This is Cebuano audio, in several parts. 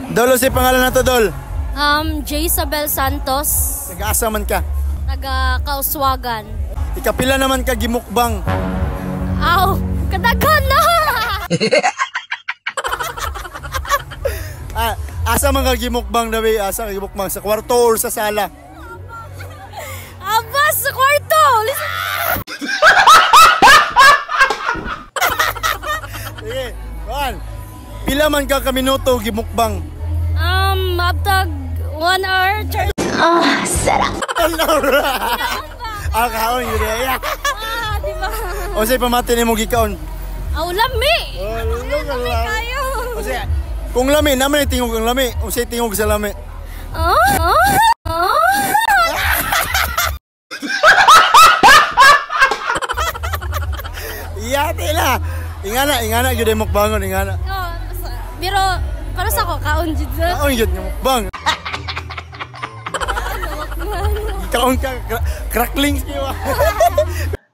Dol, si pangalan na to, Dol? Jisabel Santos, Nag-asa man ka. Taga Kauswagan. Ikapila naman ka gimukbang. Aw, kadaghan na! Ah, asa man ka gimukbang dawi? Asa ka gimukbang? Sa kwarto or sa sala? Abas sa kwarto! Listen. Sige, kuan. Pila man ka ka minuto gimukbang? Abtag 1 hour. Char- Ah, kaon yun eh. Ah, di ba? O say pamati nimo gikaon. Aw, lami! Oh, Lami kayo! O say, kung lami, naman ay tingog ang lami. O say tingog sa lami. Oh? Oh? Oh? Iyate na. Ingana, ingana gyud ay mukbangon, ingana. Oh, pero, para sa ko, kaon jud. Kaon gyud nga mukbang. Kaon ka cracklings kayo.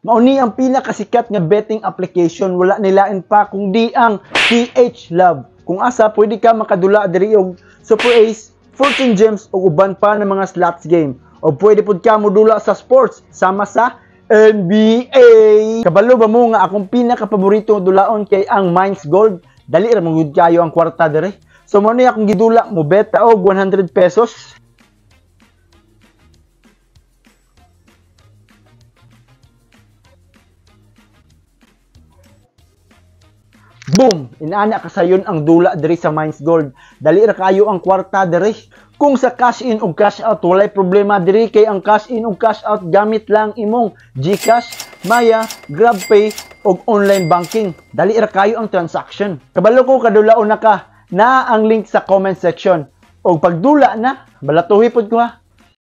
Mauni ang pinakasikat nga betting application, wala nilain pa kung di ang PH Love. Kung asa pwede ka makadula diri og Super Ace, 14 Gems ug uban pa ng mga slots game. O pwede pud ka modula sa sports sama sa NBA. Kabalo ba mo nga akong pinakapaborito dulaon kay ang Mines Gold? Dali ra man gud kayo ang kwarta diri. So mo ni akong gidula, mo beta og 100 pesos. Boom! Inaana kasayon ang dula diri sa Mines Gold. Dali ra kayo ang kwarta diri. Kung sa cash in ug cash out walay problema diri kay ang cash in ug cash out gamit lang imong GCash, Maya, GrabPay ug online banking. Dali ra kayo ang transaction. Kabalo ko kadulaon na ka. Naa ang link sa comment section. Og pagdula na, balatuhi pod ko ha.